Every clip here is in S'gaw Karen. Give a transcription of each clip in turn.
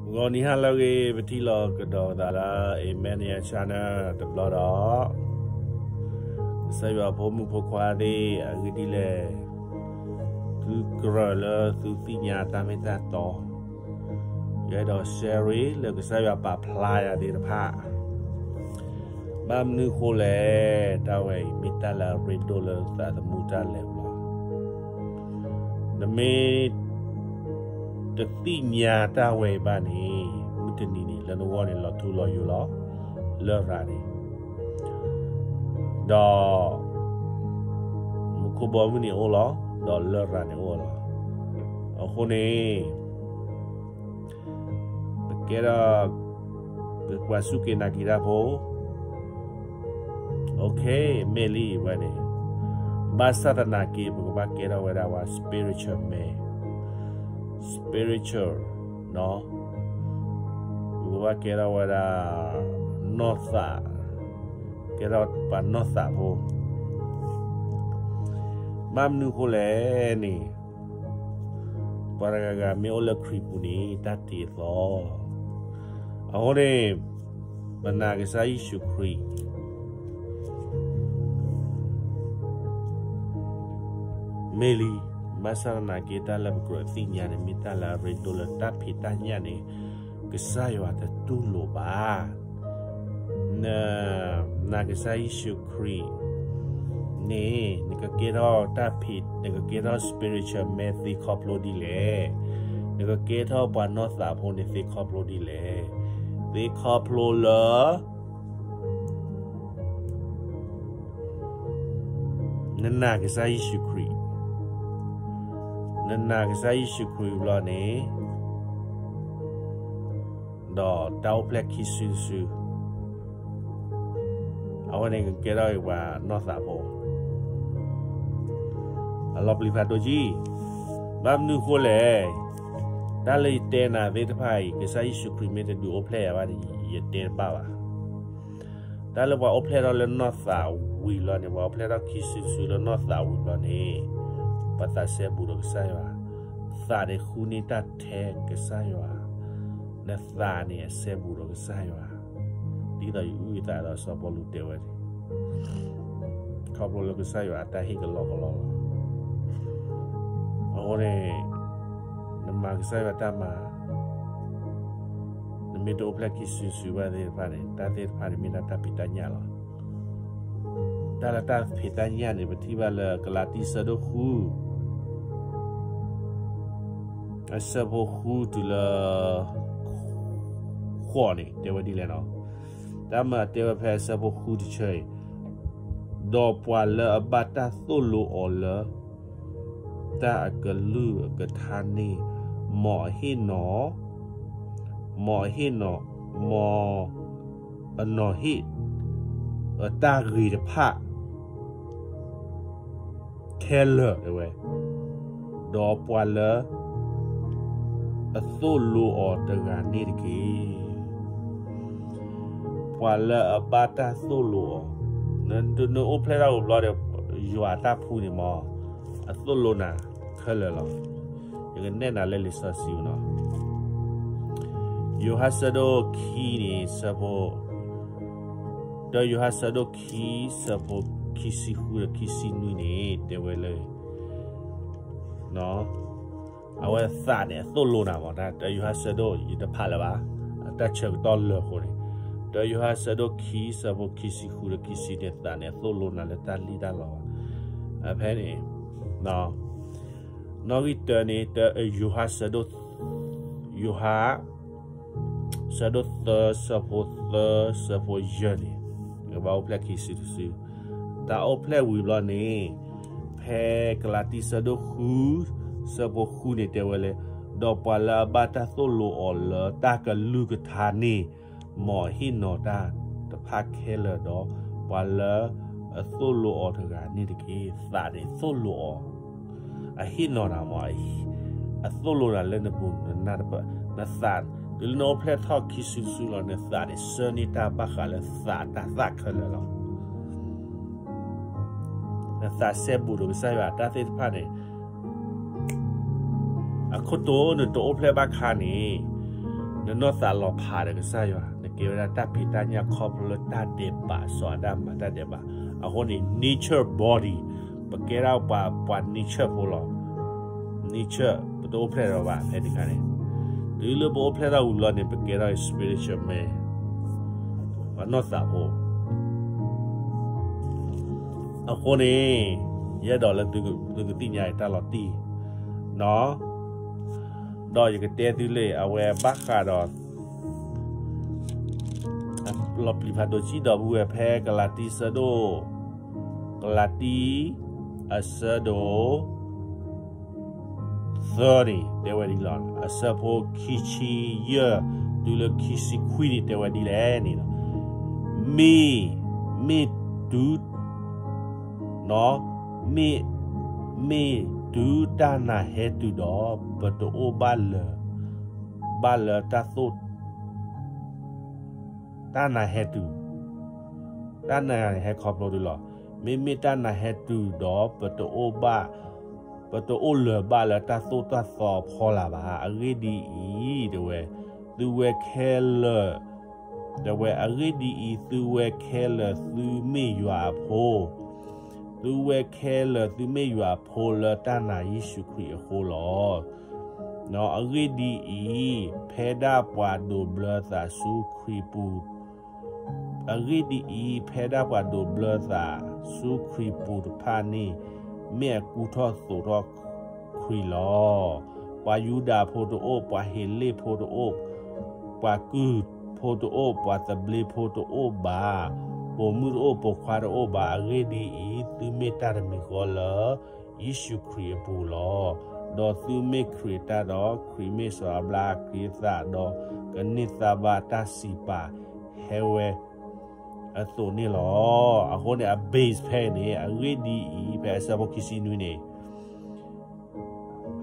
ဂီၤနံၤဟါလၢအဂ့ၤ ပထံၣ်လိာ်ကဒီးသးလၢ Emmanuel Channel တဘျီဒီး ကစၢ်ယွၤဖိမုၣ်ဖိခွါသ့ၣ် အဂ့ၢ်ဒ်လဲၣ်, သုကြၢးလၢသုသ့ၣ်ညါတၢ်မ့ၢ်တၢ်တီ, ယအဲၣ်ဒိး share လၢကစၢ်ယွၤပာ်ဖျါယၤသ့ၣ်တဖၣ် ဘၣ်မနုၤဃိလဲၣ်, တၢ်ဝဲအံၤမ့ၢ်တၢ်လၢအရ့ဒိၣ်လၢသးသမူတၢ်လဲၤဘျီ, နမ့ၢ်တသ့ၣ်ညါတၢ်ဝဲအံၤဘၣ်န့ၣ်, မုၢ်တနံၤန့ၣ် လၢနဂီၢ်န့ၣ် လီၤထူလီၤယိာ်လီၤ, လရာ်န့ၣ်, ဒီး မူခိၣ်ဘီမုၢ်န့ၣ်အိၣ်လီၤ, ဒီးလရာ်န့ၣ်အိၣ်လီၤ. အဃိန့ၣ် ပကဲထီၣ် ပှၤစူၢ်က့ၤနာ်က့ၤတၢ်ဖိ, OK, မ့ၢ်လံဝဲန့ၣ်, ဘၣ်ဆၣ်သနာ်က့ ပကဘၣ်ကဲထီၣ်ဝဲဒၣ်ပှၤ spiritual man, spiritual, ပကဘၣ်ကဲထီၣ်ဝဲဒၣ် နီၢ်သး, ကဲထီၣ်ပှၤနီၢ်သးဖိ, ဘၣ်မနုၤဃိလဲၣ်န့ၣ်, ပှၤတဂၤဂၤမ့ၢ်အိၣ်လၢခရံာ်ပူၤန့ၣ် တၢ်တ့အသီ, အဃိန့ၣ် ပနာ်ကစၢ်ယ့ၣ်ၡူးခရံာ် မ့ၢ်လံ, ဘၣ်ဆၣ်သနာ်က့ တၢ်လၢပကြၢးသ့ၣ်ညါန့ၣ် မ့ၢ်တၢ်လၢအရ့ဒိၣ်လၢတၢ်ဖံးတၢ်ညၣ်န့ၣ် ကစၢ်ယွၤတတူၢ်လိာ်ဘၣ်. နနာ်ကစၢ်ယ့ၣ်ၡူးခရံာ်န့ၣ် နကကဲထီၣ်တၢ်ဖံး, နကကဲထီၣ် spiritual man သ့ခီဖျိဒ်လဲၣ်, နကကဲထီၣ်ပှၤနီၢ်သးဖိန့ၣ် သ့ခီဖျိဒ်လဲၣ်, သ့ခီဖျိလၢ နနာ်ကစၢ်ယ့ၣ်ၡူးခရံာ်, နနာ်ကစၢ်ယ့ၣ်ၡူးခရံာ်ဘျီန့ၣ်, ဒီးတၢ်အိၣ်ဖျဲၣ်ခံစုတစု, အဝဲန့ၣ်ကကဲထီၣ်ပှၤနီၢ်သးဖိ, အလီၤပျံၤဖးဒိၣ်ကံ, ဘၣ်မနုၤဃိလဲၣ်, တၢ်လၢယတဲနၤသ့ၣ်တဖၣ်အံၤ ကစၢ်ယ့ၣ်ၡူးခရံာ်မ့ၢ်တဒုးအိၣ်ဖျဲၣ်ယၤဘၣ်န့ၣ် ယတဲတဘၣ်ဘၣ်. တၢ်လၢပှၤအိၣ်ဖျဲၣ်ထီၣ်လၢနီၢ်သးဝံၤလီၤန့ၣ်, ပှၤအိၣ်ဖျဲၣ်ထီၣ်ခံစုတစုလၢနီၢ်သးဝံၤလီၤန့ၣ်, ပှၤသးစဲဘူးဒီးကစၢ်ယွၤ, သးန့ၣ်ဃုန့ၢ်တၢ်ထဲကစၢ်ယွၤ, နသးန့ၣ်အစဲဘူးဒီးကစၢ်ယွၤ, ဒ်သိးယအုၣ်ယသးဒီးစီၤပီလူးတဲဝဲန့ၣ်, ခီဖျိလၢကစၢ်ယွၤအတၢ်ဟ့ၣ်ကလီကလီလီၤ. အဃိန့ၣ် နမၤကစၢ်ယွၤတၢ်မၤ, နမ့ၢ်တအိၣ်ဖျဲၣ်ခံစုတစုဘၣ်သ့ၣ်တဖၣ်န့ၣ်, တၢ်သ့ၣ်တဖၣ်န့ၣ်မ့ၢ်ဒၣ်တၢ်ဖံးတၢ်ညၣ်လီၤ. တၢ်လၢတၢ်ဖံးတၢ်ညၣ်န့ၣ် ပထံၣ်ဘၣ်လၢကလၤတံ အဆၢဒိၣ်ဃု, အဆၢဖိဃုတုၤလၢ ဃိးန့ၣ် တဲဝဲဒ်လဲၣ်နီၤ. တၢ်မၤတဲဝဲဖဲအဆၢဖိဃုတဆၢအံၤ, ဒီးပှၤလၢအဘၣ်တၢ်သိၣ်လိအီၤလၢ တၢ်အကလုၢ်အကထါန့ၣ်, မ်အဟ့ၣ်နီၤ, မ်အဟ့ၣ်နီၤ, မ်အနီၤဟ့ၣ် အတၢ်ဂ့ၤတဖၣ် ခဲလၢာ်တဲဝဲ, ဒီးပှၤလၢ အသိၣ်လိအီၤတဂၤန့ၣ်တက့ၢ်. ပှၤလၢအဘၣ်တၢ်သိၣ်လိအီၤ, နအိၣ်ဖျဲၣ်ထီၣ်ဝံၤဘျီဒီး ယွၤအတၢ်ဖှူန့ၣ်မ့ၢ် အသိၣ်လိနၤခဲလၢာ်လီၤ. ယကနဲၣ်နၤလၢလံာ်စီဆှံနီၤ. ယိၤဟၣ်ဆၢဒိၣ်ခံန့ၣ် ဆၢဖိ, ဒီးယိၤဟၣ်ဆၢဒိၣ်ခံ ဆၢဖိခံဆံဃုဒီးခံဆံနွံန့ၣ် တဲဝဲလၢ အဝဲသးန့ၣ် အသိၣ်လိနၤမ့ၢ်, တၢ်ယိၤဟၣ်ဆၢဒိၣ်ယတဖးလၢၤဘၣ်, အတၢ်ဆၢကတီၢ်လၢာ်အဃိန့ၣ်, ဒီးယိၤဟၣ်ဆၢဒိၣ်ခံ ဆၢဖိခံဆံဃုဒီးခံဆံနွံန့ၣ် သးန့ၣ် အသိၣ်လိနၤလၢတၢ်လံၣ်တၢ်လီဘၣ်. အဖဲန့ၣ် နီၣ်ဂံၢ်တၢန့ၣ် တၢယိၤဟၣ်ဆၢဒိၣ်, ယိၤဟၣ် ဆၢဒိၣ်သၢ ဆၢဖိသၢ ဆၢဖိယဲၢ်န့ၣ် ကဘၣ်အိၣ်ဖျဲၣ်ခံစုတစု, တၢ်အိၣ်ဖျဲၣ်ဝံၤဘျီန့ၣ် ဖဲကလၤတံဆၢဒိၣ်ဃု ဆၢဖိဃုန့ၣ်တဲဝဲလၢ, ဒီးပှၤလၢအဘၣ်တၢ်သိၣ်လိအီၤလၢတၢ်ကလုၢ်ကထါန့ၣ်, မ်အဟ့ၣ်နီၤတၢ်တဖၣ်ခဲလၢာ်ဒီး ပှၤလၢအသိၣ်လိအီၤတဂၤန့ၣ်တက့ၢ်. သးန့ၣ်သိၣ်လိအီၤ, အဟ့ၣ်နီၤနၤမ့ၢ်, အသိၣ်လိနၤလၢနပူၤနနၢ်တပၢၢ်, နသး, တုၤလၢနအိၣ်ဖျဲၣ်ထီၣ်ခံစုတစုလီၤ နသးန့ၣ် ဆှၢန့ၢ်တၢ်ဘၣ်ဃးလၢသးတၢ်သၣ်ခဲလၢာ်လီၤ. နသးစဲဘူးဒီးကစၢ်ယွၤတၢ်သ့ၣ်တဖၣ်န့ၣ် အခိၣ်တိနတအိၣ်ဖျဲၣ်ဘၣ်ခါန့ၣ်, နနီၢ်သးလီၤဖးဒီးကစၢ်ယွၤ, နကဲဝဲဒၣ်တၢ်ဖံးတၢ်ညၣ်ခီဖျိလၢတၢ်ဒဲးဘး စီၤအၤဒၣ်မၤတၢ်ဒဲးဘး. အဃိန့ၣ် nature body, ပကဲထီၣ်ပှၤ ပှၤ nature ဖိလီၤ. Nature ပတအိၣ်ဖျဲၣ်ထီၣ်ဘၣ်ဖဲန့ၣ်အခါန့ၣ်, တုၤလၢပအိၣ်ဖျဲၣ်ထီၣ်ဝံၤလီၤန့ၣ် ပကဲထီၣ် spiritual man, ပှၤနီၢ်သးဖိ. အဃိန့ၣ် ယအဲၣ်ဒိးလၢသုကသ့ၣ်ညါအံၤတၢ်လီၤတံၢ်, ဒီးယကတဲသုလၢ အဝဲဘၣ်ဃးဒီး လီၤပျံၤဖးဒိၣ်ကံၣ်ဒီပုၢ်ဝဲၢ် ဖဲကလၤတံအဆၢဒိၣ်, ကလၤတံ အဆၢဒိၣ် သၢန့ၣ် တဲဝဲဒ်လဲၣ်, အဆၢဖိခံဆံယဲၢ် တုၤလၢခံဆံခွံန့ၣ် တဲဝဲဒ်လဲၣ်န့ၣ်လီၤ. မ့ၢ်, မ့ၢ်တုၤ, မ့ၢ်, မ့ၢ်တုၤတၢ်နာ်ဟဲတုၤဒီး ပတအိၣ်ဘၣ်လၢၤ, ဘၣ်လၢတၢ်သိၣ် တၢ်နာ်ဟဲတုၤ, တၢ်နာ်ဟဲခီဖျိတုၤလီၤ. မ့မ့ၢ်တၢ်နာ်ဟဲတုၤဒီး ပတအိၣ်ဘၣ်, ပတအိၣ်လၢၤဘၣ်လၢတၢ်သိၣ်တၢ်သီအဖီလာ်ဘၣ်. အဂ့ၢ်ဒ်အံၤ, တဲဝဲ, သုဝဲခဲလၢာ်, တဲဝဲ, အဂ့ၢ်ဒ်အံၤ, သုဝဲခဲလၢာ်သုမ့ၢ်ယွၤအဖိ, သုဝဲခဲလၢာ်သုမ့ၢ်ယွၤအဖိလၢတၢ်နာ်ယ့ၣ်ၡူးခရံာ်အဃိလီၤ. အဂ့ၢ်ဒ်အံၤ, ဖဲဒၣ်ပှၤဒိးဘျၢသးဆူခရံာ်ပူၤ, အဂ့ၢ်ဒ်အံၤ, ဖဲဒၣ်ပှၤဒိးဘျၢသးဆူခရံာ်ပူၤတဖၣ်န့ၣ် မ့ၢ်အကူထီၣ်သိးထီၣ်ခရံာ်လီၤ. ပှၤယူဒၤဖိတအိၣ်, ပှၤဟ့းလ့ၣ်ဖိတအိၣ်, ပှၤကုၢ်ဖိတအိၣ်, ပှၤသဘျ့ဖိတအိၣ်ဘၣ်, ပိာ်မုၣ်တအိၣ်, ပိာ်ခွါတအိၣ်ဘၣ်. အဂ့ၢ်ဒ်အံၤ, သုမ့ၢ်တၢ်တမံၤဃီလၢ ယ့ၣ်ၡူးခရံာ်အပူၤလီၤ. ဒီးသုမ့ၢ်ခရံာ်အတၢ်ဒီး, ခရံာ်မ့ၢ်စီၤအၤဘြၤဟၣ်အချံအသၣ်, ဒီးကန့ၢ်သါဘၣ်တၢ်စံးပာ်ဟဲဝဲအသိးန့ၣ်လီၤ. အဃိန့ၣ် အ base ဖဲန့ၣ်, အဂ့ၢ်ဒ်အံၤ, ဖဲအဆၢဖိခံဆံနွံန့ၣ်,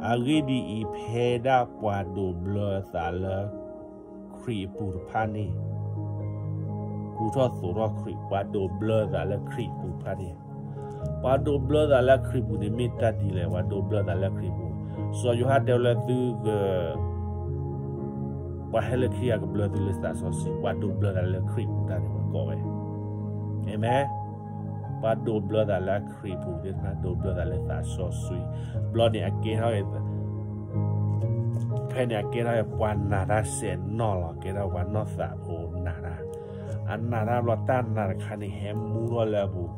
အဂ့ၢ်ဒ်အံၤ, ဖဲဒၣ်ပှၤဒိးဘျၢသးလၢ ခရံာ်အပူၤတဖၣ်န့ၣ် ကူထီၣ်သိးထီၣ်ခရံာ်, ပှၤဒိးဘျၢသးလၢခရံာ်အပူၤတဖၣ်န့ၣ်, ပှၤဒိးဘျၢသးလၢခရံာ်ပူၤန့ၣ် မ့ၢ်တၢ်ဒ်လဲၣ်, ပှၤဒိးဘျၢသးလၢခရံာ်ပူၤ. စီၤယိၤဟၣ်တဲဝဲလၢသုက ပှၤဟဲလၢခံဂၤကဘျၢသုလၢသးစီဆှံ, ပှၤဒိးဘျၢသးလၢခရံာ်ပူၤတၢ်န့ၣ် ပှၤကိးဝဲ, အၤမ့ၣ်, ပှၤဒိးဘျၢသးလၢခရံာ်ပူၤသ့ၣ်တဖၣ် ဒိးဘျၢသးလၢသးစီဆှံ. ဘျီန့ၣ်အကဲထီၣ် ဖဲန့ၣ်အကဲထီၣ်ပှၤနာ်တၢ်စဲးနီၣ်လီၤ, ကဲထီၣ်ပှၤနီၢ်သးဖိနာ်တၢ်, အနာ်တၢ်ဘျီတၢ်နာ်တခါန့ၣ် ဟဲမူထီၣ်လၢအပူၤ,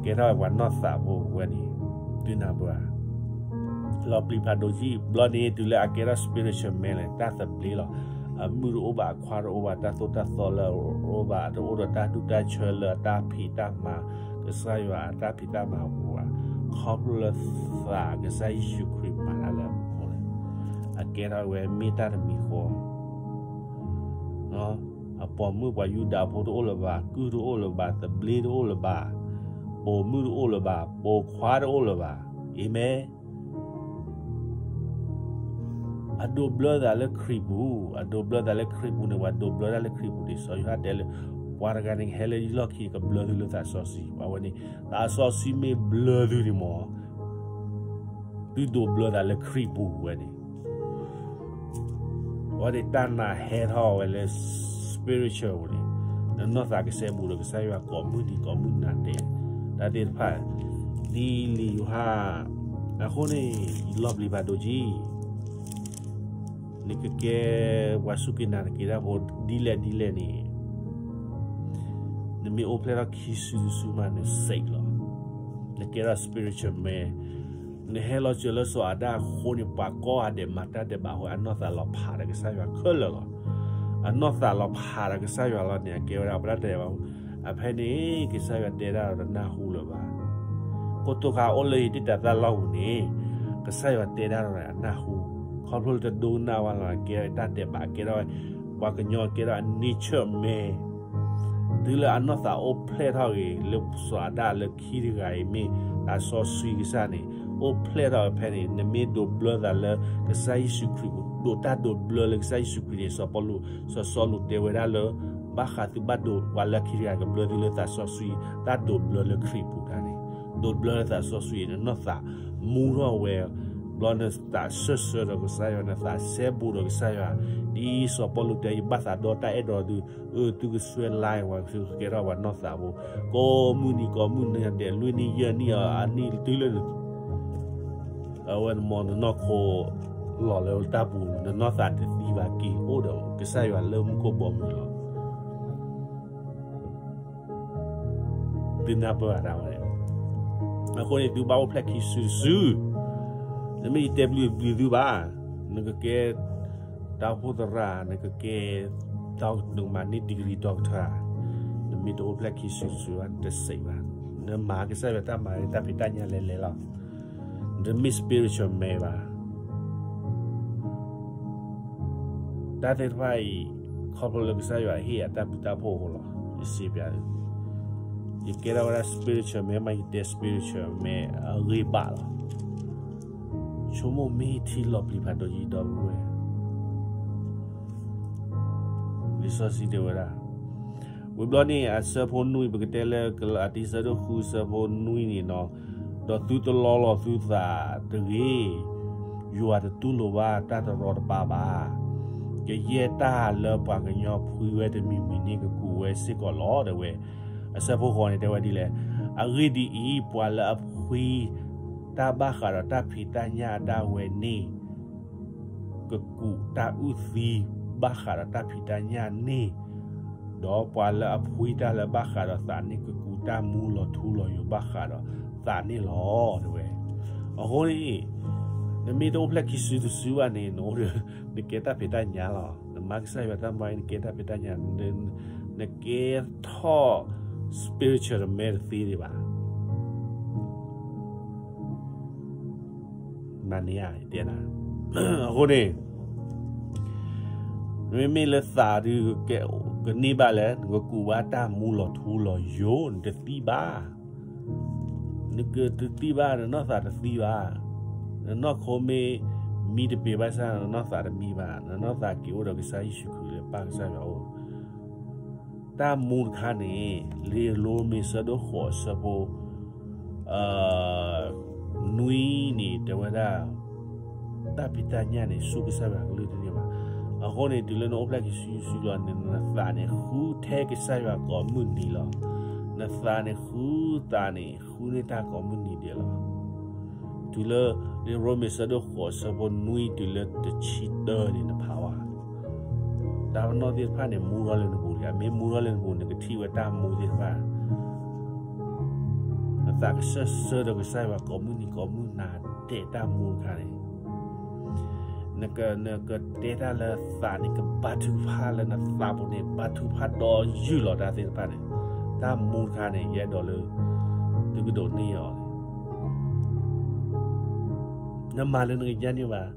ကဲထီၣ်ပှၤနီၢ်သးဖိဝဲန့ၣ်, သုနၢ်ပၢၢ်ဧါ. လီၤပျံၤဖးဒိၣ်ကံၣ်, ဘျီန့ၣ်တုၤလၢအကဲထီၣ် spiritual man လဲၣ်, တၢ်သဘျ့လီၤ. အမုၣ်တအိၣ်ဘၣ်, အခွါတအိၣ်ဘၣ်, တၢ်သိၣ်တၢ်သီလၢအအိၣ်ဘၣ်, တအိၣ်ဒီးတၢ်ဒူၣ်တၢ်ဆၢလၢအတၢ်ဖံးတၢ်မၤ, ကစၢ်ယွၤအတၢ်ဖံးတၢ်မၤအပူၤဘၣ်, ခီဖျိလၢသးကစၢ်ယ့ၣ်ၡူးခရံာ်မၤတၢ်လၢအပူၤန့ၣ်, အကဲထီၣ်ဝဲမ့ၢ်တၢ်တမံၤဃီ အပိာ်မုၣ်ပှၤယူဒၤဖိတအိၣ်လၢၤဘၣ်, ကုၢ်တအိၣ်လၢၤဘၣ်, သဘျ့တအိၣ်လၢၤဘၣ်, ပိာ်မုၣ်တအိၣ်လၢၤဘၣ်, ပိာ်ခွါတအိၣ်လၢၤဘၣ်, အၤမ့ၣ်. အဒိးဘျၢသးလၢခရံာ်ပူၤ, အဒိးဘျၢသးလၢခရံာ်ပူၤန့ၣ်, ပှၤဒိးဘျၢသးလၢခရံာ်ပူၤန့ၣ်, စီၤယိၤဟၣ်တဲလၢ ပှၤတဂၤန့ၣ် ကဟဲလၢယလီၢ်ခံ ကဘျၢသုလၢသးစီဆှံ, ပှၤဝဲန့ၣ်, သးစီဆှံမ့ၢ်ဘျၢသုန့ၣ်မ့ၢ် သုဒိးဘျၢသးလၢခရံာ်ပူၤဝဲန့ၣ်, အဝဲန့ၣ်တၢ်နာ်ဟဲထီၣ်ဝဲလၢ spiritual ပူၤန့ၣ်, နနီၢ်သးကစဲးဘူးဒီးကစၢ်ယွၤကိးမုၢ်နံၤကိးမုၢ်နၤတဲ, တၢ်သ့ၣ်တဖၣ်, ဒ်လံာ်ယိၤဟၣ်, အဃိန့ၣ်, လီၤပျံၤဖးဒိၣ်ကံၣ် နကကဲပှၤစူၢ်က့ၤနာ်က့ၤတၢ်ဖိဒ်လဲၣ်ဒ်လဲၣ်န့ၣ်, နမ့ၢ်အိၣ်ဖျဲၣ်ထီၣ်ခံစုတစုမး နစ့းလီၤ. နကဲထီၣ် spiritual man, နဟဲလီၤစၢၤလၢစီၤအၤဒၣ်အဃိန့ၣ်, ပှၤကိးဂၤဒဲးမၤတၢ်ဒဲးဘးအဃိ, အနီၢ်သးလီၤဖးဒီးကစၢ်ယွၤခဲလၢာ်လီၤ. အနီၢ်သးလီၤဖးဒီးကစၢ်ယွၤလီၤန့ၣ်, အကဲဝဲဒၣ်ပတၢ်ဒဲးဘး, အဖဲန့ၣ် ကစၢ်ယွၤတဲတၢ်ဒီးတနၢ်ဟူလၢၤဘၣ်. ကိတိာ်ခါအိၣ်လၢယတံၢ်တၢ်သၣ်လီၢ်ပူၤန့ၣ်, ကစၢ်ယွၤတဲတၢ်ဒီးအနၢ်ဟူ, ခီဖျိလၢတဒိကနၣ်ဝဲလီၤ, ကဲတၢ်ဒဲးဘးကဲထီၣ်ဝဲ, ပှၤကညီကဲထီၣ် nature man. တုၤလၢအနီၢ်သးအိၣ်ဖျဲၣ်ထီၣ်ဂ့ၤ လၢစီၤအၤဒၣ်လၢခံတဂၤအံၤမ့ၢ်သးစီဆှံကစၢ်န့ၣ်, အိၣ်ဖျဲၣ်ထီၣ်ဝဲဖဲန့ၣ်, နမ့ၢ်ဒိးဘျၢသးလၢကစၢ်ယ့ၣ်ၡူးခရံာ်, ဒိးတၢ်ဒိးဘျၢလၢကစၢ်ယ့ၣ်ၡူးခရံာ်န့ၣ်, စီၤပီလူး, စီၤစီလူးတဲဝဲဒၣ်လၢ, ဘၣ်ဃးသုဘၣ်ဒိးပှၤလၢခံတဂၤကဘျၢသုလၢသးစီဆှံ, တၢ်ဒိးဘျၢလၢခရံာ်ပူၤတၢ်န့ၣ်, ဒိးဘျၢလၢသးစီဆှံအံၤ နနီၢ်သးမူထီၣ်ဝဲ, ဒီးနသးဆၢဆၢဒီးကစၢ်ယွၤ, နသးဆဲဘူးဒီးကစၢ်ယွၤ, ဒ်စီၤပီလူးတဲ, ယဘၣ်သးဒီတၢ်အဲၣ်ဒိးသု, အၢ သုကဆှၢလၢဝဲ သုကကဲထီၣ်ပှၤနီၢ်သးဖိ, ကိးမုၢ်နံၤကိးမုၢ်နံၤ ဒဲးလွံၢ်နံၣ်ယဲၢ်နံၣ်အီၤ အနံၣ်တုၤလၢ အဝဲနမ့ၢ်နနီၢ်ခိ လီၤလၢတၢ်ပူၤ, နနီၢ်သးတသံဘၣ်က့ၤအိၣ်ဒီးကစၢ်ယွၤလၢမူခိၣ်ဘီမုၢ်လီၤ. သုနၢ်ပၢၢ်ဝဲဒၣ်ဝဲန့ၣ်, အဃိန့ၣ် သုဘၣ်အိၣ်ဖျဲၣ်ခံစုတစု, နမ့ၢ်ယတဲဘျုးဘျုးသုဘၣ်, နကကဲ တၢ်အိၣ်ဖှိၣ်သရၣ်, နကကဲ နကမၤန့ၢ် degree doctor, နမ့ၢ်တအိၣ်ဖျဲၣ်ခံစုတစုဘၣ် နတစဲးဘၣ်, နမၤကစၢ်ယွၤတၢ်မၤ တၢ်ဖံးတၢ်ညၣ်လဲၤလဲၤလီၤ, နတမ့ၢ် spiritual man ဘၣ်. တၢ်သ့ၣ်တဖၣ်အံၤ ခီဖျိလၢကစၢ်ယွၤဟ့ၣ်အတၢ်ဘျုးတၢ်ဖှိၣ်အဃိလီၤ. ယစံးဘၣ်သု, ယကဲထီၣ်ဝဲဒၣ် spiritual man မ့ၢ်ယတဲ spiritual man အဂ့ၢ်ဘၣ်လီၤ. ဆိကမိၣ်မ့ၢ်ထံလီၤပျံၤဖးဒိၣ်ယံၤဒီပုၢ်ဝဲၢ်, လံာ်စီဆှံတဲဝဲဒၣ် ဝံၤဘျီန့ၣ် အဆၢဖိနွံ ပကတဲလၢကလၤတံ ဆၢဒိၣ်ဃု ဆၢဖိနွံန့ၣ်နီၤ, ဒီးသုတလီလီၤသုသးတဂ့ၤ, ယွၤတတူၢ်လိာ်ဘၣ်တၢ်တရီတပါဘၣ်. ကယဲၢ်တၢ်လၢပှၤကညီဖှံဝဲတမံၤမံၤန့ၣ် ကကူးဝဲစ့ၢ်ကီးလီၤ တဲဝဲ. အဆၢဖိဃိးန့ၣ် တဲဝဲဒ်လဲၣ်, အဂ့ၢ်ဒ်အံၤ, ပှၤလၢအဖှံတၢ်ဘၣ်ဃးဒီးတၢ်ဖံးတၢ်ညၣ်အဒၣ်ဝဲန့ၣ် ကကူးတၢ်အုၣ်သံဘၣ်ဃးဒီးတၢ်ဖံးတၢ်ညၣ်န့ၣ်, ဒီးပှၤလၢအဖှံတၢ်လၢဘၣ်ဃးဒီးသးန့ၣ် ကကူးတၢ်မူလီၤထူလီၤယိာ်ဘၣ်ဃးဒီးသးန့ၣ်လီၤ တဲဝဲ. အဃိန့ၣ် နမ့ၢ်တအိၣ်ဖျဲၣ်ခံစုတစုဘၣ်န့ၣ် နအိၣ်ဒီး နကဲတၢ်ဖံးတၢ်ညၣ်လီၤ. နမၤကစၢ်ယွၤတၢ်မၤအံၤ နကဲတၢ်ဖံးတၢ်ညၣ်, နကဲထီၣ် spiritual man တသ့ဒံးဘၣ်. မၤန့ၢ်ဧါ တဲနၤ. အဃိန့ၣ် မ့မ့ၢ်လၢသးဒုး ကန့ၢ်ဘၣ်လဲၣ်, နကကူးဘၣ်တၢ်မူလီၤထူလီၤယိာ် နတသံဘၣ်. နကတသံဘၣ်, နနီၢ်သးတသံဘၣ်. နနီၢ်ခိမ့ၢ်မံတပ့ၤဘၣ်ဆၣ် နနီၢ်သးတမံဘၣ်. နနီၢ်သးက့ၤအိၣ်ဒီးကစၢ်ယ့ၣ်ၡူးခရံာ်လၢပၢ်ကစၢ်ယွၤအအိၣ် တၢ်မူတခါန့ၣ် လံာ်ရိမ့ၤဆၢဒိၣ်ဃိးဆၢဖိ နွံန့ၣ် တဲဝဲဒၣ် တၢ်ဖံးတၢ်ညၣ်န့ၣ် ဆူကစၢ်ယွၤအကလုၢ်တန့ၢ်ဘၣ်. အဃိန့ၣ် တုၤလၢနအိၣ်ဖျဲၣ်ခံစုတစုလီၤန့ၣ် နသးန့ၣ်ဃုထဲကစၢ်ယွၤကိးမုၢ်နံၤလီၤ. နသးန့ၣ်ဃုသးန့ၣ် ဃုန့ၢ်တၢ်ကိးမုၢ်နံၤဒဲးလီၤ. တုၤလၢ လံာ်ရိမ့ၤဆၢဒိၣ်ဃိးဆၢဖိနွံတုၤလၢတဆံတၢန့ၣ် နဖးဝဲ တၢ်ပနီၣ်သ့ၣ်တဖၣ်န့ၣ် မူထီၣ်လၢနပူၤလံ. မ့ၢ်မူထီၣ်လၢနပူၤ နကထံၣ်ဝဲတၢ်မူသ့ၣ်တဖၣ် နသးကဆၢဆၢဒီးကစၢ်ယွၤကိးမုၢ်နံၤကိးမုၢ်နၤဒဲးတၢ်မူတခါန့ၣ် နကတဲတၢ်လၢသးန့ၣ် ကဘါထုကဖၣ်လၢနသးပူၤန့ၣ် ဘါထုကဖၣ်ဒီးယုၢ်လီၤတၢ်သ့ၣ်တဖၣ်န့ၣ် တၢ်မူတခါန့ၣ် ယအဲၣ်ဒိးလၢ သုကဒိးန့ၢ်အီၤန့ၣ် နမၤလၢနကယါန့ၢ်ဘၣ်.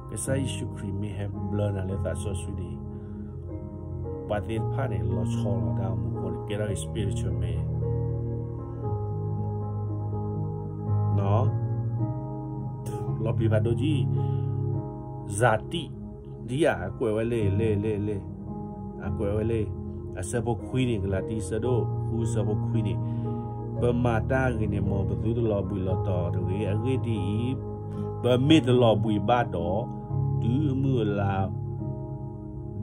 ကစၢ်ယ့ၣ်ၡူးခရံာ်မ့ၢ်ဟဲဘျၢနၤလၢသးစီဆှံန့ၣ် ပှၤသ့ၣ်တဖၣ်န့ၣ် လီၤဆီလီၤတၢ်အိၣ်မူအဃိန့ၣ် ကဲထီၣ်က့ၤ spiritual man လီၤပျံၤဖးဒိၣ်ကံ ဇာတိ ဒ်အကွဲးဝဲလၢ လၢ လၢ လၢ အကွဲးဝဲလၢ အဆၢဖိခွံန့ၣ် ကလၤတံ ဆၢဒိၣ်ဃု ဆၢဖိခွံန့ၣ် ပမၤတၢ်ဂ့ၤန့ၣ် မ်ပသုတလီၤဘှံးလီၤတီၤတဂ့ၤ. အဂ့ၢ်ဒ်အံၤ, ပမ့ၢ်တလီၤဘှံးဘၣ်ဒီး တုၤအမုၢ်အလါ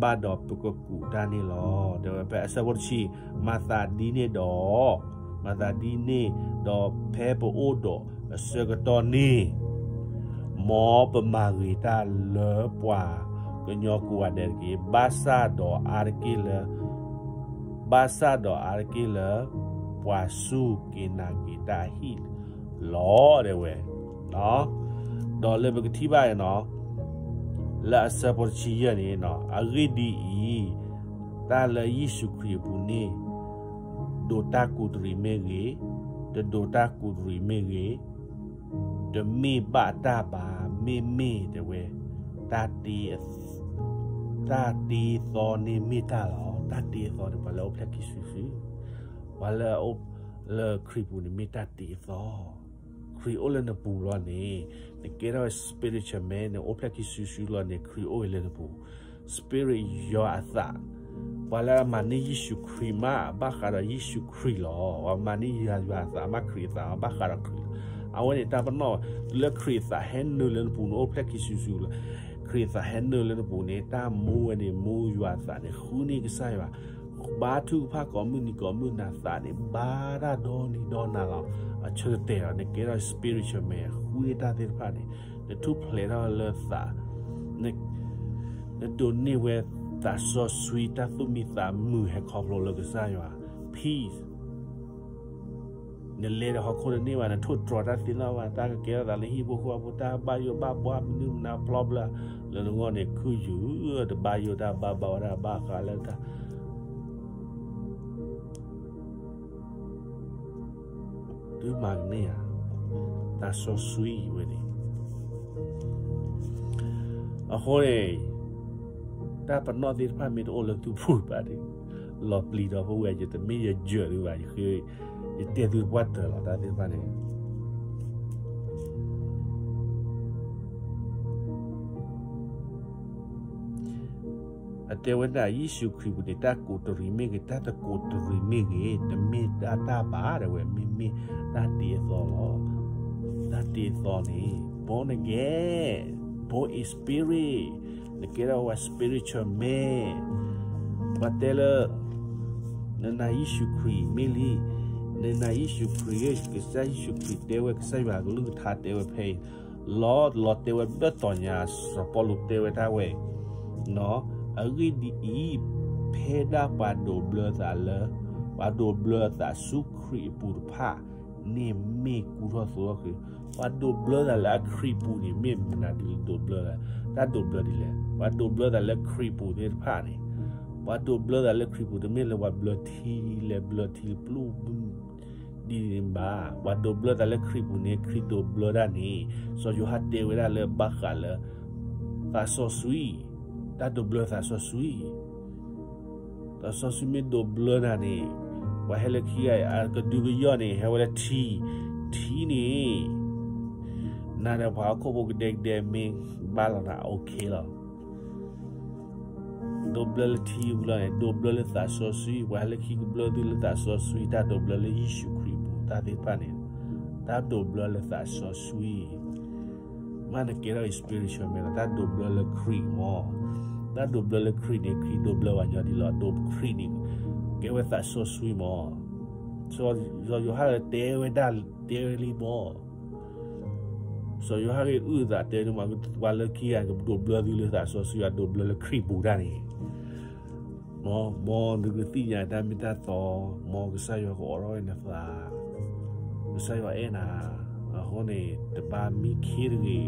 ဘၣ်ဒီးပကကူးတၢ်န့ၣ်လီၤ. တဲဝဲဖဲအဆၢဖိတဆံ မၤသးဒ်န့ၣ်ဒီး, မၤသးဒ်န့ၣ်ဒီး ဖဲပအိၣ်ဒီးအဆၢကတီၢ်န့ၣ် မ်ပမၤဂ့ၤတၢ်လၢပှၤကညီကိးဂၤဒဲးတက့ၢ်. ဘၣ်ဆၣ်ဒီးအါတက့ၢ်လၢ, ဘၣ်ဆၣ်ဒီးအါတက့ၢ်လၢ ပှၤစူၢ်က့ၤနာ်က့ၤတၢ်အဟံၣ်လီၤ တဲဝဲ. ဒီးလၢပကထံၣ်ဘၣ်န့ၣ်နီၤ, လၢအဆၢဖိတဆံယဲၢ်န့ၣ်နီၤ, အဂ့ၢ်ဒ်အံၤ, တၢ်လၢယ့ၣ်ၡူးခရံာ်အပူၤန့ၣ်, ဒိးတၢ်ကူးတရံးမ့ၢ်ဂ့ၤ, တဒိးတၢ်ကူးတရံးမ့ၢ်ဂ့ၤ, တမ့ၢ်ဘၣ်တၢ်ဘၣ်, မ့မ့ၢ်တဲဝဲ, တၢ်တ့အသီန့ၣ်မ့ၢ်တၢ်လီၤ. တၢ်တ့အသီန့ၣ် ပှၤလၢအအိၣ်ဖျဲၣ်ခံစုတစု, ပှၤလၢအအိၣ်, လၢခရံာ်ပူၤန့ၣ်မ့ၢ်တၢ်တ့အသီ. ခရံာ်အိၣ်လၢနပူၤလီၤန့ၣ်, နကဲထီၣ် spiritual man န့ၣ် အိၣ်ဖျဲၣ်ခံစုတစုလီၤန့ၣ် ခရံာ်အိၣ်လၢနပူၤ spirit ယွၤအသး, ပှၤလၢအမၤန့ၢ်ယ့ၣ်ၡူးခရံာ်မး ဘၣ်ဃးဒီးယ့ၣ်ၡူးခရံာ်လီၤ. ပှၤမၤန့ၢ်ယွၤအသးမး ခရံာ်အသးမး ဘၣ်ဃးဒီးခရံာ်လီၤ. အဝဲန့ၣ်တၢ်ပနီၣ်, တုၤလၢခရံာ်အသးဟဲနုာ်လၢနပူၤန့ၣ် အိၣ်ဖျဲၣ်ခံစုတစုလီၤ. ခရံာ်အသးဟဲနုာ်လၢနပူၤန့ၣ် တၢ်မူဝဲန့ၣ် မူယွၤအသးန့ၣ် ဃုန့ၢ်ကစၢ်ယွၤ, ဘါထုကဖၣ်ကိးမုၢ်နံၤကိးမုၢ်နၤ သးန့ၣ် ဘါတၢ်ဒီနံၤဒီနၤလီၤ. အဆၢကတဲာ်လီၤ နကဲထီၣ် spiritual man ဃုန့ၢ်တၢ်သ့ၣ်တဖၣ်န့ၣ် နထူၣ်ဖျဲးထီၣ်လၢသး, နဒိးန့ၢ်ဝဲသးစီဆှံ တၢ်သူၣ်မံသးမုာ်ဟဲခီဖျိလၢကစၢ်ယွၤ peace နလဲၤဒီးဟီၣ်ခိၣ်တန့ၢ်ဘၣ်, နထိၣ်တြီၤတၢ်သ့ၣ်နီၣ်ဘၣ်, တၢ်ကကဲထီၣ်သးလၢဟံၣ်ဖိဃီဖိ တၢ်ဘၣ်ယိၣ်ဘၣ်ဘှါ မနုၤမနုၤ problem လၢနဂီၢ်န့ၣ် ခုၣ်ယူၤ တဘၣ်ယိၣ်တၢ်ဘၣ်ဘၣ်ဝဲဒၣ်ဘၣ်ဃးလၢတၢ် သုမၤကန့ၢ်ဧါ, သးစီဆှံဝဲန့ၣ်. အဃိန့ၣ် တၢ်ပနီၣ်သ့ၣ်တဖၣ်မ့ၢ်တအိၣ်လၢသုပူၤဘၣ်န့ၣ် လီၤပျံၤဒီး ပဝဲယတမ့ၢ်ယယၢၤသုဘၣ်, ယဃ့, ယတဲသုပှၢ်တၢၢ်လီၤ တၢ်သ့ၣ်တဖၣ်န့ၣ် အတဲဝဲဒၣ် ယ့ၣ်ၡူးခရံာ်ပူၤန့ၣ် တၢ်ကိးတရံးမ့ၢ်ဂ့ၤ တၢ်တကိးတရံးမ့ၢ်ဂ့ၤ တမ့ၢ်တၢ်တၢ်ဘၣ်ဒၣ်ဝဲ မ့မ့ၢ်တၢ်တ့အသီလီၤ. တၢ်တ့အသီန့ၣ် born again, born in spirit, နကဲထီၣ်ဝဲ spiritual man. ပှၤတဲလၢ နနာ်ယ့ၣ်ၡူးခရံာ်မ့ၢ်လံ, နနာ်ယ့ၣ်ၡူးခရံာ် ကစၢ်ယ့ၣ်ၡူးခရံာ်တဲဝဲ ကစၢ်ယွၤအကလုၢ်ကထါတဲဝဲဖဲအံၤ လီၤ, လီၤတဲဝဲဘၣ်တီၤညါ စီၤပီလူးတဲဝဲဒၣ်ဝဲ, အဂ့ၢ်ဒ်အံၤ, ဖဲဒၣ်ပှၤဒိးဘျၢသးလၢ, ပှၤဒိးဘျၢသးဆူခရံာ်အပူၤတဖၣ်န့ၣ်မ့ၢ်ကူထီၣ်သိးထီၣ်က့ၤ, ပှၤဒိးဘျၢသးလၢအခရံာ်ပူၤန့ၣ် မ့ၢ်မနုၤဒ်လဲၣ်ဒိးဘျၢသး, တၢ်ဒိးဘျၢဒ်လဲၣ်, ပှၤဒိးဘျၢသးလၢခရံာ်ပူၤသ့ၣ်တဖၣ်န့ၣ်, ပှၤဒိးဘျၢသးလၢခရံာ်ပူၤ တမ့ၢ်လၢပှၤဘျၢထံလဲၣ် ဘျၢထံပျိ ဒ်န့ၣ်ဘၣ်, ပှၤဒိးဘျၢသးလၢခရံာ်ပူၤန့ၣ် ခရံာ်ဒိးဘျၢတၢ်န့ၣ်, စီၤယိၤဟၣ်တဲဝဲဒၣ်လၢဘၣ်ဃးလၢ သးစီဆှံ, တၢ်ဒိးဘျၢသးစီဆှံ, သးစီဆှံမ့ၢ်ဒိးဘျၢတၢ်န့ၣ်, ပှၤဟဲလၢခံဂၤအကဒုကယီၢ်န့ၣ် ဟဲဝဲလၢထံ, ထံန့ၣ် နၤဒီးပှၤဟီၣ်ခိၣ်ဖိကဒဲကဒဲမ့ၢ်ဘၣ်လီၤနၤ okay လီၤ. ဒိးဘျၢလၢထံဝံၤလီၤန့ၣ် ဒိးဘျၢလၢသးစီဆှံ, ပှၤဟဲလၢခံကဘျၢသုလၢသးစီဆှံ, တၢ်ဒိးဘျၢလၢယ့ၣ်ၡူးခရံာ်ပူၤ တၢ်သ့ၣ်တဖၣ်န့ၣ်, တၢ်ဒိးဘျၢလၢသးစီဆှံ, မ့ၢ်နကဲထီၣ် spiritual man လီၤ, တၢ်ဒိးဘျၢလၢခရံာ်မး, တၢ်ဒိးဘျၢလၢခရံာ်န့ၣ် ခရံာ်ဒိးဘျၢပှၤညီဒ်လီၤ, ဒိးခရံာ်န့ၣ် ကဲဝဲသးစီဆှံမး, စီၤယိၤဟၣ်တဲဝဲဒၣ်တဲဝဲလံမး စီၤယိၤဟၣ်ဂ့ၢ်အုၣ်သးတဲန့ၣ်မး ပှၤလၢခံဂၤကဒိးဘျၢသုလၢသးစီဆှံ အဒိးဘျၢလၢခရံာ်ပူၤတၢ်န့ၣ်, မ်, မ်နကသ့ၣ်ညါတၢ်မ့ၢ်တၢ်တီ, မ်ကစၢ်ယွၤကအိးထီၣ်ဝဲနသး, ကစၢ်ယွၤအဲၣ်နၤ, အဃိန့ၣ် တဘၣ်မံခ့တဂ့ၤ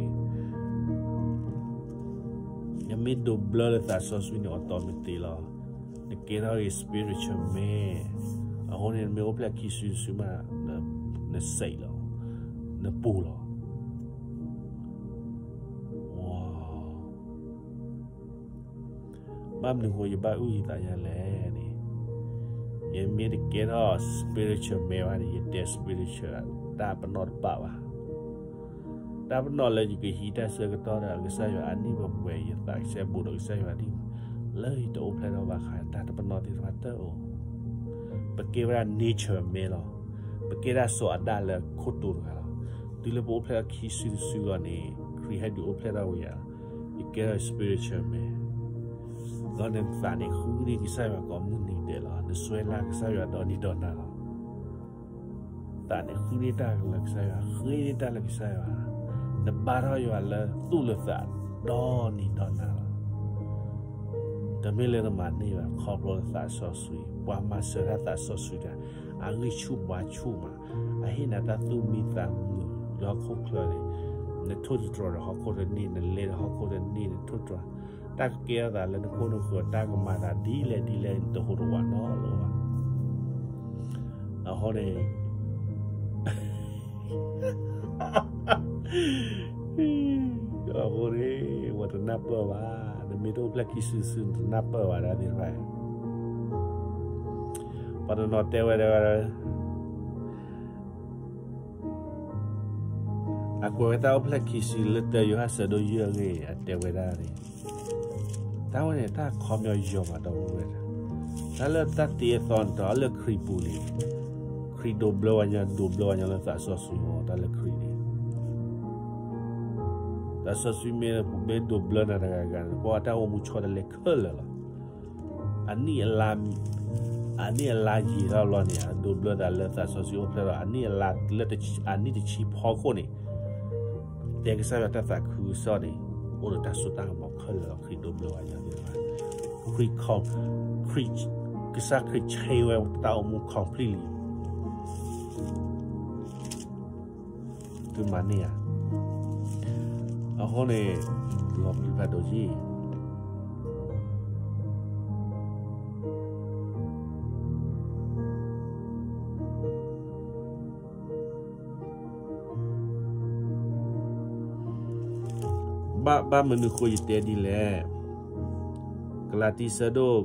နမ့ၢ်ဒိးဘျၢလၢသးစီဆှံန့ၣ် automatic လီၤ. နကဲထီၣ်ဂ့ၤ spiritual man, အဃိန့ၣ် နမ့ၢ်အိၣ်ဖျဲၣ်ခံစုတစုမး, နစံးလီၤ, နပူၤလီၤ. ဘၣ်မနုၤဃိယဘၣ်အုၣ်ယသးယၤလဲၣ်န့ၣ်, ယမ့ၢ်တကဲထီၣ် spiritual man ဘၣ်န့ၣ် ယတဲ spiritual တၢ်ပနီၣ်တဘၣ်ဘၣ်. တၢ်ပနီၣ်လၢယကဟံးတၢ်ဆၢကတီၢ်ဒီးကစၢ်ယွၤအနံၣ်ပှဲၤပှဲၤ ယသးကဆဲးဘူးဒီးကစၢ်ယွၤဒ်, လၢယတအိၣ်ဖျဲၣ်ထီၣ်ဘၣ်ဃး တၢ်တပနီၣ်သ့ၣ်တဖၣ်တအိၣ်, ပကဲဝဲဒၣ် nature man လီၤ. ပကဲဒၣ်စီၤအၤဒၣ်လၢခိၣ်တိၤတဂၤလီၤ. တုၤလၢပအိၣ်ဖျဲၣ်ထီၣ်ခံစုတစုလီၤန့ၣ် ခရံာ်ဟဲဒုးအိၣ်ဖျဲၣ်ထီၣ်ဝဲယၤ, ယကဲထီၣ် spiritual man လီၤ. နသးန့ၣ်ဃုန့ၢ်ကစၢ်ယွၤကိးမုၢ်နံၤဒဲးလီၤ. နစွဲလၢကစၢ်ယွၤဒီနံၤဒီနၤလီၤ. သးန့ၣ်ဃုန့ၢ်တၢ်လၢကစၢ်ယွၤ, ဃ့န့ၢ်တၢ်လၢကစၢ်ယွၤ, နဘါထီၣ်ယွၤလၢသူၣ်လၢသးဒီနံၤဒီနၤလီၤ. တမ့ၢ်လၢနမၤန့ၢ်ဘၣ် ခီဖျိလၢသးစီဆှံ, ပှၤမၤစၢၤတၢ်သးစီဆှံတဂၤ, အဂံၢ်ဆူၣ်ဘါဆူၣ်မး, အဟ့ၣ်နၤတၢ်သူၣ်မံသးမုာ်လၢဟီၣ်ခိၣ်ချၢန့ၣ်, နထိၣ်တတြီၤဒီးဟီၣ်ခိၣ်တန့ၢ်, နလဲၤဒီးဟီၣ်ခိၣ်တန့ၢ်, နထိၣ်တတြီၤ, တၢ်ကကဲထီၣ်သးလၢနခိၣ်နဃၢၤ, တၢ်ကမၤသးဒ်လဲၣ်ဒ်လဲၣ် နတဟူးတဝးနီတဘျီဘၣ်. အဃိန့ၣ် အဃိန့ၣ် ပှၤတနၢ်ပၢၢ်ဘၣ်, နမ့ၢ်တအိၣ်ဖျဲၣ်ခံစုတစု နတနၢ်ပၢၢ်ဘၣ်တၢ်သ့ၣ်တဖၣ်. ပှၤတနီၤတဲဝဲဒၣ် အကွဲးဝဲတၢ်အိၣ်ဖျဲၣ်ခံစုလၢတၢယိၤဟၣ်ဆၢဒိၣ်ယဲၢ်အဂ့ၢ် အတဲဝဲဒၣ်န့ၣ်, တၢ်ဝဲန့ၣ် တၢ်ခီပညီယိာ်မးဒီပုၢ်ဝဲၢ်, တၢ်လၢတၢ်တ့အသီန့ၣ် တၢ်လၢခရံာ်ပူၤန့ၣ်, ခရံာ်ဒိးဘျၢဝဲညီ, ဒိးဘျၢဝဲညီလၢသးစီဆှံမး, တၢ်လၢခရံာ်န့ၣ်, သးစီဆှံမ့ၢ်ပူၤမ့ၢ်ဒိးဘျၢနၤတဂၤဂၤန့ၣ် ကွၢ်တၢ်အိၣ်မူဆီတလဲခဲလၢာ်လီၤ. အနံၣ်အလါ အနံၣ်အလါယံာ်ထီၣ်ဘျီန့ၣ် ဒိးဘျၢသးလၢသးစီဆှံအိၣ်ဖျဲၣ်ထီၣ် အနံၣ်အလါလၢအနံၣ်တဆံဖီခိၣ်န့ၣ် တဲကစၢ်ယွၤတၢ်သးခုကစီၣ်န့ၣ် အိၣ်ဒီးတၢ်စိတၢ်ကမီၤခဲလၢာ်လီၤ. ခရံာ်ဒိးဘျၢဝဲဒၣ်သ့ၣ်တဖၣ် ခရံာ် ခရံာ် ကစၢ်ခရံာ် change ဝဲတၢ်အိၣ်မူ completely သုမၤန့ၢ်ဧါ. အဃိန့ၣ် လီၤပျံၤဖးဒိၣ်က့ ဘၣ် ဘၣ်မနုၤဃိယတဲဒ်လဲၣ်. ကလၤတံဆၢဒိၣ်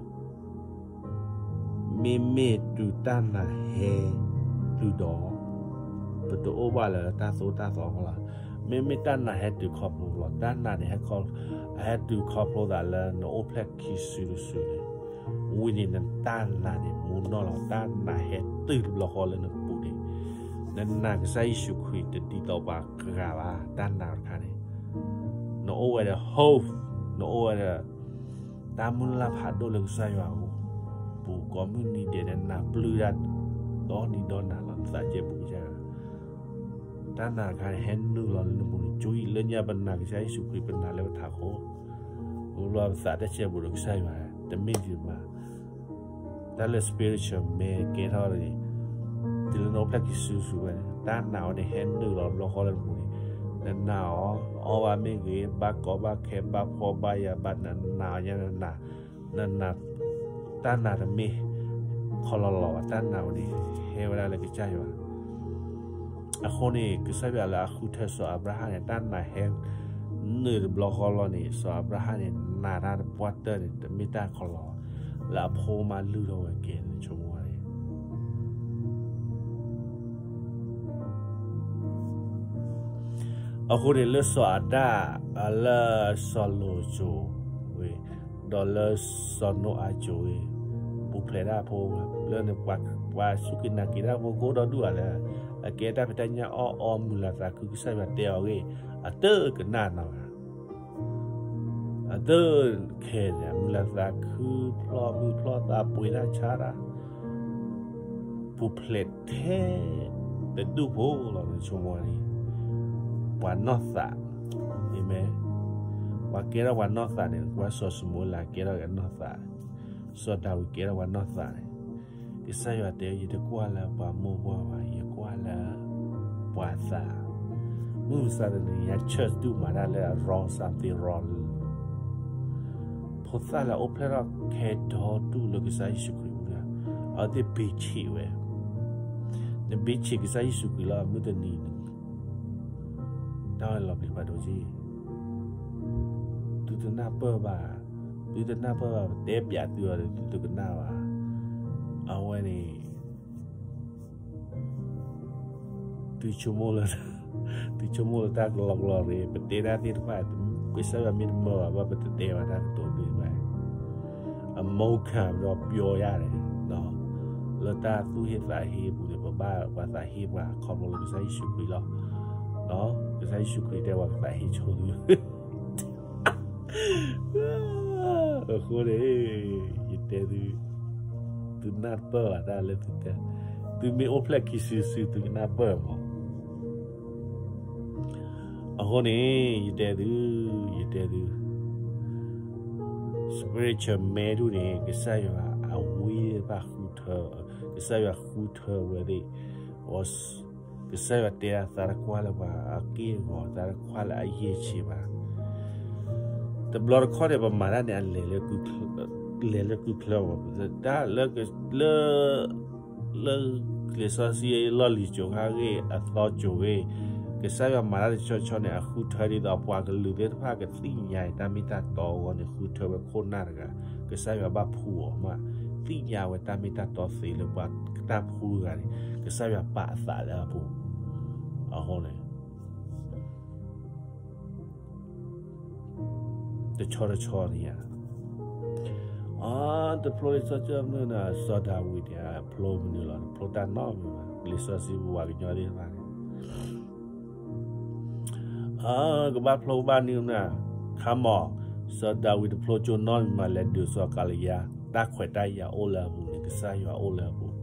မ့မ့ၢ်တုၤတၢ်နာ်ဟဲတုၤဒီး ပတအိၣ်ဘၣ်လၢတၢ်သိၣ်တၢ်သီအဃိလီၤ. မ့မ့ၢ်တၢ်နာ်ဟဲတုၤခီဖျိလီၤ. တၢ်နာ်န့ၣ် ဟဲခီ ဟဲတုၤခီဖျိသးလၢနအိၣ်ဖျဲၣ်ခံစုတစုန့ၣ် ဝံၤန့ၣ်နတၢ်နာ်န့ၣ် မူနီၢ်လီၤ. တၢ်နာ်ဟဲတုၤတဘျီဃီလၢနပူၤန့ၣ် နနာ်ကစၢ်ယ့ၣ်ၡူးခရံာ်တဒ်သိးပှၤဂၤဘၣ်. တၢ်နာ်တခါန့ၣ် နအိၣ်ဝဲဒီး hope နအိၣ်ဝဲဒီး တၢ်မုၢ်လၢ်ဖးဒိၣ်လၢကစၢ်ယွၤအပူၤ ကိးမုၢ်နံၤဒဲး နနာ်ပျုၢ်တၢ်ဒီနံၤဒီနၤလီၤ. နသးကဲပူၤကစၢ်ယွၤ တၢ်နာ်တခါန့ၣ် ဟဲနုာ်လီၤလၢနပူၤန့ၣ် ကၠိအံၤလၢညါပနာ်ကစၢ်ယ့ၣ်ၡူးခရံာ် ပနာ်လၢပထးခိၣ် ပဘျီပသးတၢ်ဆဲးဘူးဒီးကစၢ်ယွၤ တမ့ၢ်ဒံးဘၣ်. တၢ်လၢ spiritual မ့ၢ်ကဲထီၣ်န့ၣ် တုၤလၢနအိၣ်ဖျဲၣ်ခံစုတစုဝဲန့ၣ် တၢ်နာ်ဝဲန့ၣ် ဟဲနုာ်လီၤတဘျီဃီလၢနပူၤန့ၣ် နနာ်အီၤ အီၣ်ဘၣ်မ့ၢ်ဂ့ၤ ဘၣ်ကီဘၣ်ခဲ ဘၣ်ဖှီၣ်ဘၣ်ယာ် ဘၣ်နနာ်အီၤညါ နနာ် နနာ် တၢ်နာ်တမ့ၢ်ခီလီၤလီၤဘၣ်. တၢ်နာ်ဝဲန့ၣ် ဟဲဝဲဒၣ်လၢကစၢ်ယွၤ အဃိန့ၣ် ကစၢ်ယွၤလၢအဃုထၢစီၤအၤဘြၤဟၣ်န့ၣ် တၢ်နာ်ဟဲနုာ်တဘျီဃီလီၤန့ၣ် စီၤအၤဘြၤဟၣ်န့ၣ် နာ်တၢ်တပှၢ်တၢၢ်န့ၣ် တမ့ၢ်တၢ်ခီလီၤ လၢအဖိမါလုၢ်ထီၣ်ဝဲကဲန့ၣ် ဆိကမိၣ်န့ၣ် အဃိန့ၣ် လၢစီၤအၤဒၣ် လၢစီၤလီးစိၤဝဲ ဒီးလၢစီၤနိအၤစိၤဝဲ ပူၤဖျဲးတၢ်ဖိ လၢန့ၣ် ပှၤစူၢ်က့ၤနာ်က့ၤတၢ်ဖိကအိၣ်ဒီဒူၣ်ဧါလဲၣ်. အကဲတၢ်ဖံးတၢ်ညၣ်အီၣ်အီမုာ်လၤသးခု ကစၢ်ယွၤတဲအီၤဂ့ၢ် အတကနၣ်နီတဂၤ အတခဲန့ၣ် မုာ်လၤသးခု ဖျီမုၢ်ဖျီသးပှ့ၤတၢ်ဆါတၢ် ပူၤဖျဲးထဲတဒူၣ်ဖိလီၤ နဆိကမိၣ်န့ၣ် ပှၤနီၢ်သး အၤမ့ၣ် ပှၤကဲထီၣ်ပှၤနီၢ်သးန့ၣ် ကွၢ်စီၤၡမူၤအ့လးကဲထီၣ်က့ၤနီၢ်သး စီၤဒၤဝံးကဲထီၣ်ပှၤနီၢ်သးန့ၣ် ကစၢ်ယွၤတဲ ယတကွၢ်လၢပှၤမိၢ်ပှၢ်ဘၣ် ယကွၢ်လၢပှၤသး မုၢ်မဆါတနံၤညါ church ဒူၣ်မၤတၢ်လၢအ wrong something wrong ဖိသၣ်လၢအအိၣ်ဖျဲၣ်ထီၣ်ခဲဒီဒူၣ်လၢကစၢ်ယ့ၣ်ၡူးခရံာ်အပူၤန့ၣ် အဝဲသ့ၣ်ဘ့ဆံးဝဲ နဘ့ဆံးကစၢ်ယ့ၣ်ၡူးခရံာ်လၢအမုၢ်တနံၤန့ၣ် တၢ်ဝဲလီၤပျံၤဘၣ်ဒိက့ၤ သုတနၢ်ပၢၢ်ဘၣ်, သုတနၢ်ပၢၢ်ဘၣ် ပတဲပျးသုအီၤဒီး သုတကနၣ်ဘၣ်. အဝဲန့ၣ် သုဆိကမိၣ်လၢ သုဆိကမိၣ်လၢတၢ်ကလီကလီရ့ ပတဲတၢ်သ့ၣ်တဖၣ် ကစၢ်ယွၤမ့ၢ်တမၢဘၣ် ဘၣ်ပတတဲဘၣ်တၢ်ကတိၤသ့ၣ်တဖၣ် အမုၢ်ခါဒီးပျီယၤန့ၣ် လၢတၢ်သူၣ်ဟ့သးဟ့အပူၤန့ၣ် ပဘၣ်ပှၤသးဟ့ပှၤခီဖျိလၢကစၢ်ယ့ၣ်ၡူးခရံာ်လီၤ. ကစၢ်ယ့ၣ်ၡူးခရံာ်တဲပှၤကသးဟ့ဆိသု အဃိန့ၣ် ယတဲသု သုနၢ်တပၢၢ်ဘၣ်တၢ်လၢသုတဲ, သုမ့ၢ်အိၣ်ဖျဲၣ်ခံစုတစု သုကနၢ်ပၢၢ်မး. အဃိန့ၣ် ယတဲသု, ယတဲသု, spiritual man ဒူၣ်န့ၣ် ကစၢ်ယွၤအဝံတဖၣ်ဃုထၢ, ကစၢ်ယွၤဃုထၢဝဲသ့ၣ်, ကစၢ်ယွၤတဲအသးတကွၢ်လၢပှၤအက့ၢ်အဂီၤ သးတကွၢ်လၢအယံာ်ဆံးဘၣ်. တဘျီတခီၣ်န့ၣ် ပမၤတၢ်န့ၣ် အလဲၤလၢ လဲၤလၢကုၢ်ချၢမး, တၢ်လၢ လၢ လၢလံာ်စီဆှံလီၢ်လံၤစိၤခါဂ့ၢ် အသီစိၤဂ့ၢ်, ကစၢ်ယွၤမၤတၢ်တဆီဆီန့ၣ် အဃုထၢဒ်သိးပှၤကလုာ်သ့ၣ်တဖၣ်ကသ့ၣ်ညါအံၤ တၢ်မ့ၢ်တၢ်တီအဂီၢ်န့ၣ် ဃုထၢဝဲခိၣ်နၢ်တဂၤ, ကစၢ်ယွၤဘၣ်ဖှူအီၤမး, သ့ၣ်ညါဝဲတၢ်မ့ၢ်တၢ်တီသ့လၢပှၤတၢ်ဖှူတဂၤန့ၣ် ကစၢ်ယွၤပာ်အသးလၢအပူၤ, အဃိန့ၣ် တဆီတဆီန့ၣ်ဧါ, အ တဖျိလံာ်စီဆှံမနုၤန့ၣ် စီၤဒၤဝံးန့ၣ် ဖျိမနုၤလီၤ, တဖျိတၢ်နီတမံၤဘၣ်, လံာ်စီဆှံပူၤပှၤကညီသ့ၣ်တဖၣ်န့ၣ် ကဘၣ်ဖျိကဘၣ်နုာ်မနုၤ, ခါမီၤ, စီၤဒၤဝံးတဖျိကၠိနီတမံၤမး လဲၤဒုးစီၤကၤလံယါ, တၢ်ခွဲးတၢ်ယာ်အိၣ်လၢအပူၤန့ၣ် ကစၢ်ယွၤအိၣ်လၢအပူၤ,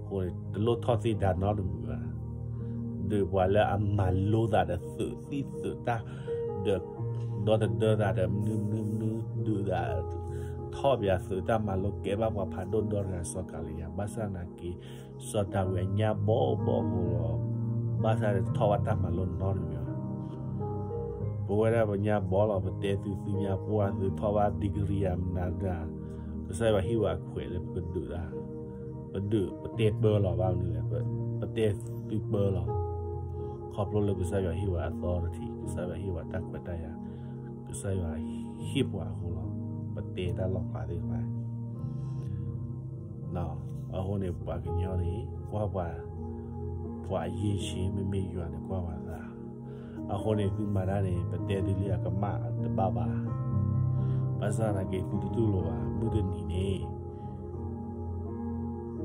အဃိန့ၣ် တလိၣ်ထီၣ်သ့ၣ်ဒါနီတမံၤဘၣ်, ဒုးပှၤလၢအမၤလိသးဒီးသုးသံၣ်သုးတၢ်, ဒီး ဒီတဒၢသးဒီးမနုၤမနုၤမနုၤဒုးသး, ထီၣ်ပယၤသုးတၢ်မၤလိကဲဘၣ်ပှၤဖးဒိၣ်ဒီတဂၤစီၤကၤလံယါ, ဘၣ်ဆၣ်သနာ်က့ စီၤဒၤဝံးအညၣ်ဘီဘီအဃိလီၤ, ဘၣ်ဆၣ်တထီၣ်ဘၣ်တၢ်မၤလိနီတမံၤဘၣ်. ပဝဲဒၣ်ပညၣ်ဘီလီၤ, ပတဲသုသုညါပှၢ်သုထီၣ်ဘၣ် degree ယၤမနုၤတဂၤ, ကစၢ်ယွၤဟ့ၣ်ဝဲအခွဲးလၢပကဒုးတၢ်, ပဒုး ပတဲပၢလီၤဘၣ်မနုၤလဲၣ်, ပတဲသုပၢလီၤ, ခီဖျိလၢကစၢ်ယွၤဟ့ၣ်ဝဲ authority, ကစၢ်ယွၤဟ့ၣ်ဝဲတၢ်ခွဲးတၢ်ယာ်, ကစၢ်ယွၤဟ့ၣ်ပှၤအဃိလီၤ, ပတဲတၢ်လီၤဖျါသ့ၣ်တဖၣ် အဃိန့ၣ် ပှၤကညီန့ၣ် ကွၢ်ပှၤ, ပှၤအရည်အချင်း မ့မ့ၢ်ယွၤန့ၣ်ကွၢ်ပှၤသး, အဃိန့ၣ် သုမၤတၢ်န့ၣ် ပတဲသုလၢအကမၣ်တဘၣ်ဘၣ်, ဘၣ်ဆၣ်သနာ်က့ သုတတူၢ်လိာ်ဘၣ် မုၢ်တနံၤန့ၣ်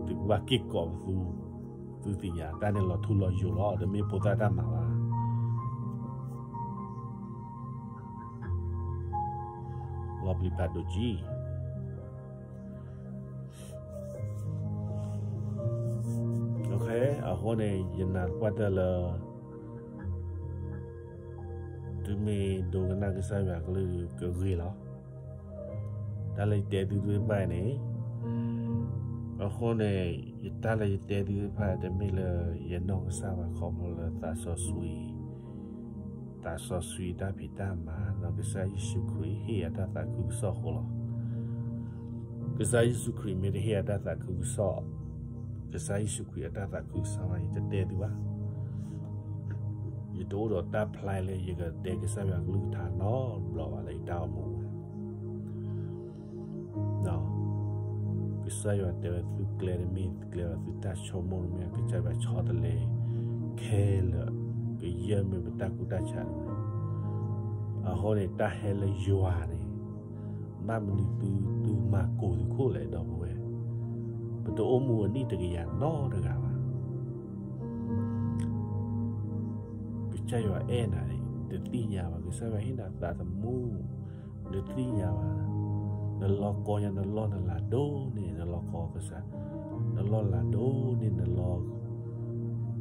သုကဘၣ်က့ၢ်ကိးပသူ, သုသ့ၣ်ညါ တၢ်န့ၣ်လီၤထူလီၤယိာ်လီၤ, တမ့ၢ်ဖိသၣ်တၢ်မၤဘၣ်. လီၤပျံၤဖးဒိၣ်ကံ အဃိန့ၣ် ယနာ်သပှၢ်တၢၢ်လၢ သုမ့ၢ်ဒိကနၣ်ကစၢ်ယွၤကလုၢ်ကဂ့ၤလီၤ. တၢ်လၢယတဲသုသ့ၣ်တဖၣ်န့ၣ်, အဃိန့ၣ် ယတၢ်လၢယတဲသုသ့ၣ်တဖၣ် တမ့ၢ်လၢယနီၢ်ကစၢ်ဘၣ် ခီဖျိလၢသးစီဆှံ, သးစီဆှံတၢ်ဖံးတၢ်မၤ ဒီးကစၢ်ယ့ၣ်ၡူးခရံာ်ဟ့ၣ်ယၤတၢ်သးခုကစီၣ်အဃိလီၤ. ကစၢ်ယ့ၣ်ၡူးခရံာ်မ့ၢ်တဟ့ၣ်ယၤတၢ်သးခုကစီၣ်, ကစၢ်ယ့ၣ်ၡူးခရံာ်အတၢ်သးခုကစီၣ်မး ယတတဲသုဘၣ်. ယတအိၣ်ဒီးတၢ်ဖျါလၢယကတဲကစၢ်ယွၤကလုၢ်ကထါနီတဘျီဘၣ်လၢယတၢ်အိၣ်မူပူၤ. ကစၢ်ယွၤတဲဝဲ သုကျဲတမ့ၢ်ကျဲဘၣ်, သုတၢ်ဆိကမိၣ်တမ့ၢ် ကစၢ်ယွၤဆီတလဲခဲလၢာ်, ကယဲၢ်မ့ၢ်ပတၢ်ကူၣ်တၢ်ဆးတမံၤ. အဃိန့ၣ် တၢ်ဟဲလၢယွၤန့ၣ် ဘၣ်မနုၤသု သုမၤကိာ်သုခိၣ်လဲၣ် ဒီပုၢ်ဝဲၢ်, ပတအိၣ်မူအနံၣ်တကယၤနီတဂၤဘၣ်. ကစၢ်ယွၤအဲၣ်နၤန့ၣ် တသ့ၣ်ညါဘၣ်, ကစၢ်ယွၤဟ့ၣ်နၤသးသမူ နတသ့ၣ်ညါဘၣ်. နလီၤကီညါ နလီၢ်နလၤဒိၣ်န့ၢ် နလီၤကီကစၢ်, နလီၢ်လၤဒိၣ်န့ၢ် နလီၢ်,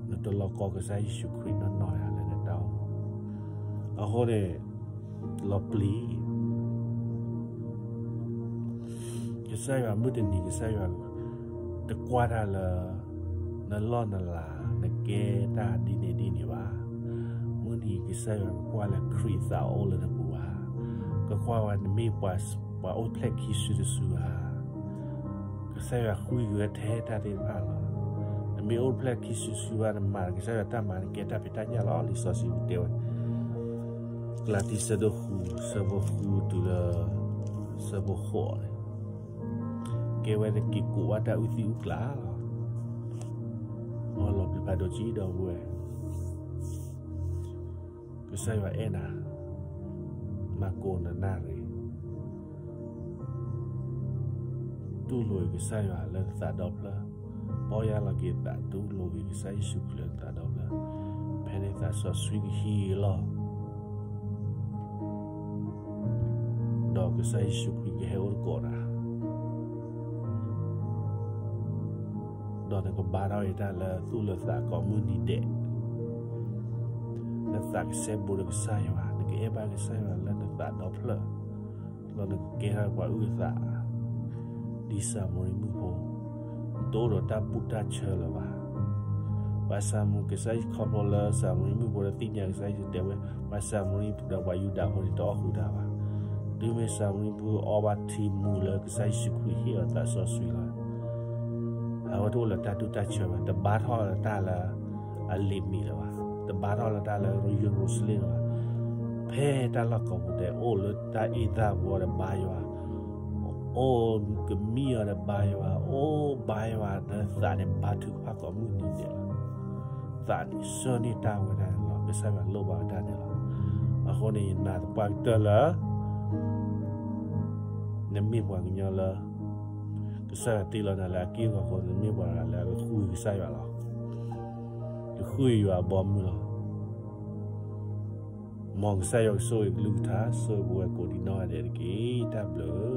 နတလီၤကီကစၢ်ယ့ၣ်ၡူးခရံာ်နီၢ်နီၢ်လၢနတၢ်အိၣ်မူ. အဃိန့ၣ် လီၤပျံၤ ကစၢ်ယွၤမုၢ်တနံၤ ကစၢ်ယွၤတကွၢ်တၢ်လၢ နလီၢ်နလၤ နကဲတၢ်ဒ်န့ၣ်ဒ်န့ၣ်ဘၣ်. မုၢ်နံၤ ကစၢ်ယွၤကကွၢ်လၢခရံာ်သးအိၣ်လၢနပူၤဘၣ်. ကကွၢ်ဝဲနမ့ၢ်ပှၤအိၣ်ဖျဲၣ်ခံစုတစုဧါ. ကစၢ်ယွၤဃုက့ၤဝဲထဲတၢ်သ့ၣ်တဖၣ်လီၤ. နမ့ၢ်အိၣ်ဖျဲၣ်ခံစုတစုဘၣ် နမၤကစၢ်ယွၤတၢ်မၤ နကဲတၢ်ဖံးတၢ်ညၣ်လီၤ. လံာ်စီဆှံတဲဝဲ ကလၤတံ ဆၢဒိၣ်ဃု ဆၢဖိဃုတုၤလၢ ဆၢဖိဃိးန့ၣ် ကဲဝဲတက့ၤကိးဘၣ်တၢ်အုၣ်သံအုၣ်ကျါလီၤ. လီၤပျံၤဖးဒိၣ်ကံ ဒီပုၢ်ဝဲၢ်, ကစၢ်ယွၤအဲၣ်နၤ, မၤကိာ်နနၣ်ရံၣ်, တူၢ်လိာ်က့ၤကစၢ်ယွၤလၢနသးဒီဖျၢၣ်, ပီၢ်ယၢ်လီၤက့ၤသး တူၢ်လိာ်က့ၤကစၢ်ယ့ၣ်ၡူးခရံာ်လၢနသးဒီဖျၢၣ်, ဖဲန့ၣ်သးစီဆှံကဟံးလီၤ ဒီးကစၢ်ယ့ၣ်ၡူးခရံာ်ကဟဲအိၣ်သကိးနၤ, ဒီးနကဘါထီၣ်က့ၤတၢ်လၢသူၣ်လၢသးကိးမုၢ်နံၤဒဲး, နသးကစဲဘူးဒီးကစၢ်ယွၤ, နကအဲၣ်ဘၣ်ကစၢ်ယွၤလၢနသးဒီဖျၢၣ်, ဒီးနကကဲထီၣ်ပှၤအုၣ်သး ဒ်စၤမရံမုၣ်ဖိ, တအိၣ်ဒီးတၢ်ဘူၣ်တၢ်ဆၢလၢၤဘၣ်. ဘၣ်ဆၣ်မ့ၢ်ကစၢ်ယ့ၣ်ၡူးခီဖျိလၢစၤမရံမုၣ်ဖိတသ့ၣ်ညါကစၢ်ယ့ၣ်ၡူးတဲဝဲ, ပှၤစၤမရံဒီးပှၤယူဒၤဖိန့ၣ် တအီၣ်ဃုာ်တၢ်ဘၣ်. တုၤမ့ၢ်စၤမရံမုၣ်အီဘၣ်ထံမူးလၢကစၢ်ယ့ၣ်ၡူးခရံာ်ဟ့ၣ်အီၤသးစီဆှံလီၤ. အဝဲတအိၣ်လၢတၢ်ဘူၣ်တၢ်ဆၢဘၣ်, တဘါထီၣ်လၢတၢ်လၢအလံာ်မံၤလၢၤဘၣ်, တဘါထီၣ်လၢတၢ်လၢယရူၤၡလ့ၣ်လၢၤဘၣ်. ဖဲတၢ်လီၢ်ကိးပူၤဒဲး အိၣ်လၢတၢ်အ့ၣ်သၣ်ဘီဒီးဘါယွၤ, အိၣ်ကမံအီၤဒီးဘါယွၤ, အိၣ်ဘါယွၤ, နသးန့ၣ်ဘါထုကဖၣ်ကိးမုၢ်နံၤဒဲးလီၤ. သးန့ၣ်ဆၢန့ၢ်တၢ်ဝဲဒၣ်န့ၣ်လီၤ. ကစၢ်ယွၤလိၣ်ဘၣ်ဝဲဒၣ်န့ၣ်လီၤ. အဃိန့ၣ် ယနာ်သပှၢ်ကတၢၢ်လၢ နမ့ၢ်ပှၤကညီလၢ ကစၢ်ယွၤတ့လီၤနၤလၢအက့ၢ်အဂီၤအဃိ နမ့ၢ်ပှၤလၢအကဃုကစၢ်ယွၤလီၤ. ကဃုယွၤအဘီအမုၢ်လီၤ. မ်ကစၢ်ယွၤကဆိၣ်ဂ့ၤကလုၢ်ကထါ ဆိၣ်ဂ့ၤပဝဲကိးဒံးနီၢ်ဂၤဒဲးတက့ၢ်. တၢ်ဘျုး